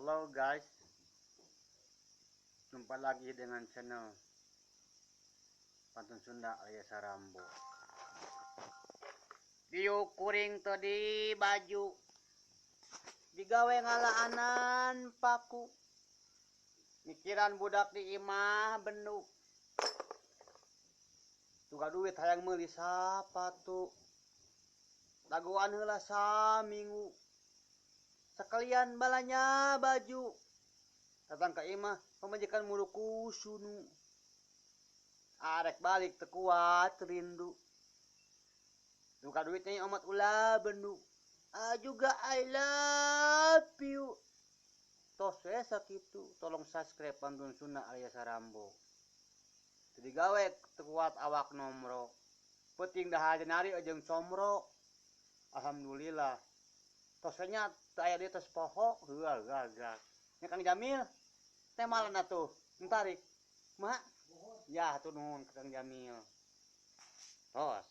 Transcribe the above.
Halo guys, jumpa lagi dengan channel Pantun Sunda alias Sarambo. Diuk kuring tadi baju digawe ngalaanan paku, mikiran budak di imah benuk, tuga duit hayang meuli sapatu, dagoan heula saminggu sekalian balanya baju. Datang ke imah pamajikan muru ku sunu, arek balik teu kuat rindu, duka duitnya omat ulah bendu. Ah juga I love you. Tos we sakitu, tolong subscribe Pantun Sunda alias Sarambo. Teu digawe teu kuat awak nomro, penting dahar nari jeung comro. Alhamdulillah. Tos we nya teu aya deui tos poho heuah heuah heuah. Nya Kang Jamil teh malan atuh tarik. Kumaha? Ya hatur nuhun ka Kang Jamil. Tos.